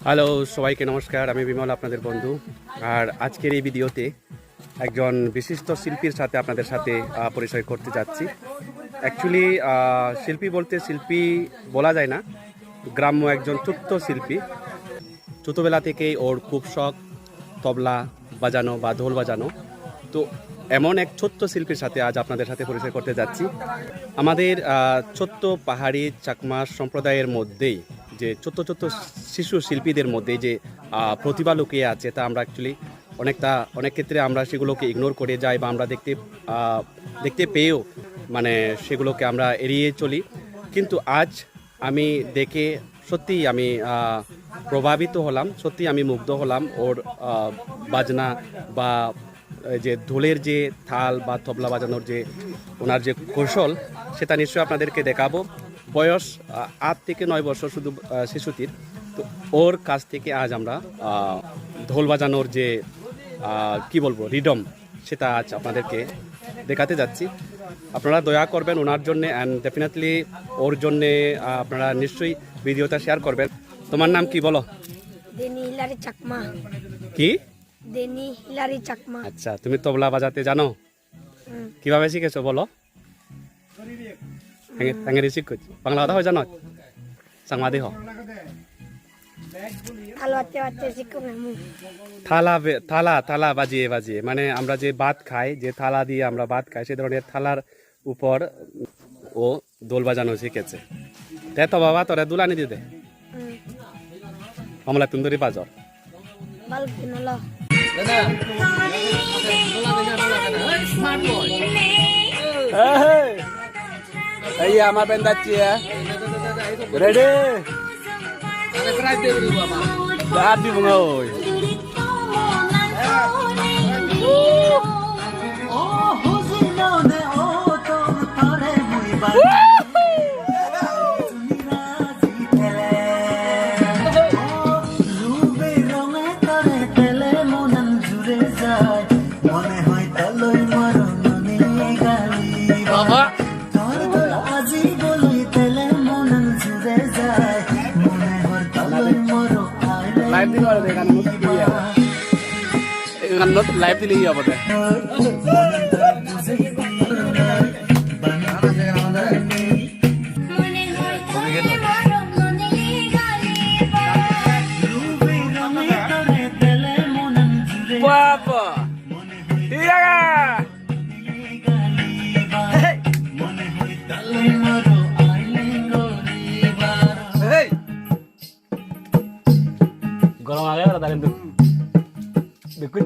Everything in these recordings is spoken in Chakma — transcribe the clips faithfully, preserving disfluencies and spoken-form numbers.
হ্যালো, সবাইকে নমস্কার, আমি বিমল, আপনাদের বন্ধু। আর আজকের এই ভিডিওতে একজন বিশিষ্ট শিল্পীর সাথে আপনাদের সাথে, আহ, পরিচয় করতে যাচ্ছি। অ্যাকচুয়ালি শিল্পী বলতে শিল্পী বলা যায় না, গ্রাম্য একজন ছোট্ট শিল্পী। ছোটোবেলা থেকেই ওর খুব শখ তবলা বাজানো বা ঢোল বাজানো। তো এমন এক ছোট্ট শিল্পীর সাথে আজ আপনাদের সাথে পরিচয় করতে যাচ্ছি। আমাদের আহ, ছোট্ট পাহাড়ি চাকমা সম্প্রদায়ের মধ্যেই যে ছোট্ট ছোট্ট শিশু শিল্পীদের মধ্যে যে আহ, প্রতিভা লুকিয়ে আছে, তা আমরা অ্যাকচুয়ালি অনেকটা, অনেক ক্ষেত্রে আমরা সেগুলোকে ইগনোর করে যাই বা আমরা দেখতে আহ, দেখতে পেয়েও, মানে, সেগুলোকে আমরা এড়িয়ে চলি। কিন্তু আজ আমি দেখে সত্যিই আমি আহ, প্রভাবিত হলাম, সত্যিই আমি মুগ্ধ হলাম ওর আহ, বাজনা বা এই যে ঢোলের যে তাল বা তবলা বাজানোর যে ওনার যে কৌশল, সেটা নিশ্চয়ই আপনাদেরকে দেখাবো। বয়স আহ, আট থেকে নয় বছর শুধু আহ, শিশুটির। তো ওর কাছ থেকে আজ আমরা আহ, ঢোল বাজানোর যে আহ, কি বলবো, রিদম, সেটা আজ আপনাদেরকে দেখাতে যাচ্ছি। আপনারা দয়া করবেন ওনার জন্য, অ্যান্ড ডেফিনেটলি ওর জন্য আহ, আপনারা নিশ্চয়ই ভিডিওটা শেয়ার করবেন। তোমার নাম কি বলো? দেনি হিলারি চাকমা। কি? দেনি হিলারি চাকমা। আচ্ছা, তুমি তবলা বাজাতে জানো? হুম। কিভাবে শিখেছো বলো? হেঙে, হেঙেরি শিখেছো। বাংলা কথা হয় জানো? চাংমাদি হ। থালা বাজতে বাজতে শিখুন আমি। থালা বে-, থালা, থালা বাজিয়ে বাজিয়ে, মানে আমরা যে ভাত খাই, যে থালা দিয়ে আমরা ভাত খাই, সে ধরনের থালার উপর ও ঢোল বাজানো শিখেছে। তে তো বাবা, তোরে দুলানি দিতে। হুম। কমলা তুন্দুরি বাজার। বালক দিন হলো। এই, এই আমার বেন্দাচ্ছি, হ্যাঁ? রেডি? আর দিব না ওই। বাবা। লাইভ দিলে পারে, এখানে মধ্যে দিয়ে যাবে। এখানে লাইভ দিলেই হবে। বাবা। ঠিক আছে। গরম আগে ওরা কিন্তু দেখুন।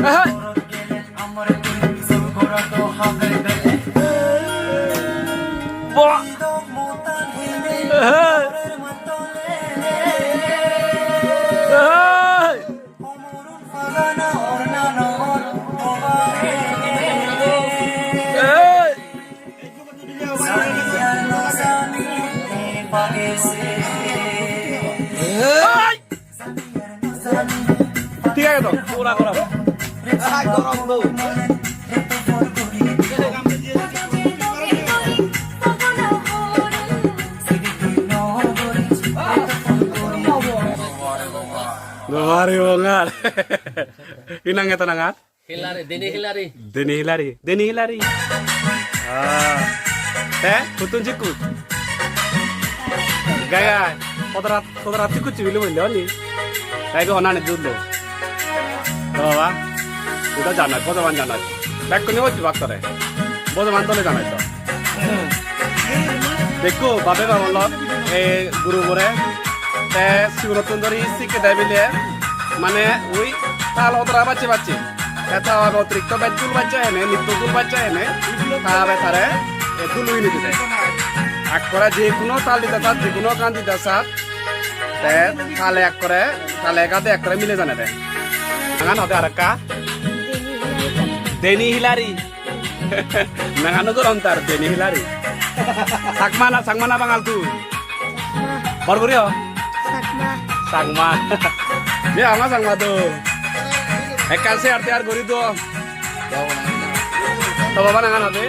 Aha. Ba. Aha. Aha. Hey. Hey. Thik age to, pura gorabo. Dobari bongar. Inang eto nangar? Hilari, Deni Hilari. Deni Hilari, Deni Hilari. Ah. Te, huttun sikku? Gai gai. Kodorat, kodorat sikku chibili bolle oni. Gai go honane dullo. Baba, uda janai, bojoman janai. Bekkune hocchi baktore. Bojoman dole janai to. Dekko, babe babon lok, e guru bore. Te sigunottun dori sikke de bile, mane ui tal odora bacche bacche. Te ta babe otirikto bej dul bacche hene, nitto dul bacche hene, ta babe tare, e, dul hini dide. Ekkore je hono tal dide sat, je hono gaan dide sat, te tale ekkore, tale gade ekkore mile jane de. Nangan hode arekka? Deni Hilari. Nangano gorom tar Deni Hilari. Chakma na, Chakma na Bangal tu? Bor guri ho? Chakma. Chakma. Ye ama Chakma tu. Ekkan share tiar guri do. To baba nangan hote?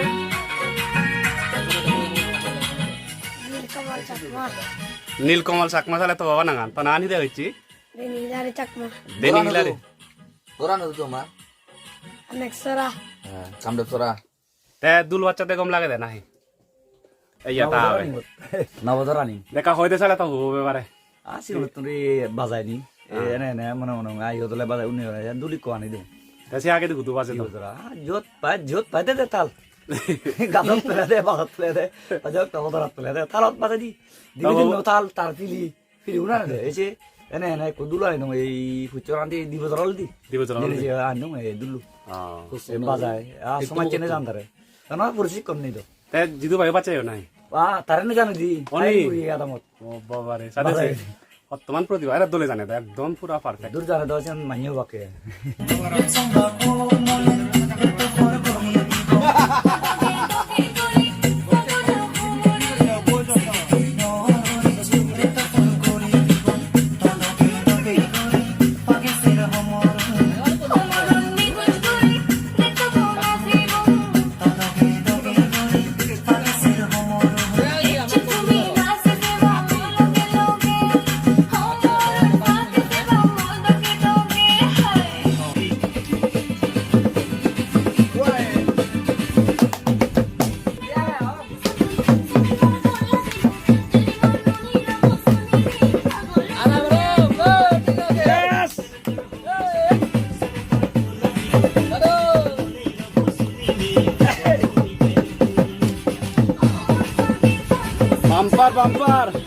Nilkamal Chakma. Nilkamal Chakma sale to baba nangan. To nangan hi de hoichi? Deni Hilari Chakma. Deni Hilari. Goran hodu toma? Anek sora. Kamdep sora. Te dul bacche de gom lage de nahi? Eiya ta. Nabodorani. Nabodorani. Dekka hoide sale to hobe pare. Ah, sigun turi bajai ni. E, ene, ene, mone, mone, ai, yot ole bajai, unni ole, dul ikko ani de. Te se age de gudu baje to. Dibodora, ah, jot pai, jot pai de, de tal. Gadot pele de, bagot pele de, bajok to bodorat pele de, talot baje di. Dibe din no tal, tar pili, pili una de, ese, ene, ene, ekko dul ani dong, ei puchor ani di, Dibodora di. Dibodora di. Jeni je ani dong, ei dul. Ah. Bajai, ah, somaj chene jandare. Tana puri sikkon nei do. Te jidu bhai bacche yo nai? Ba, tare no jani di. Oni? Ai, ui, adamot. O baba re, sade se. Hottoman protibha, era dole jane do, ekdom pura perfect. Dur jane do, sen manye bakke. Bumper, bumper.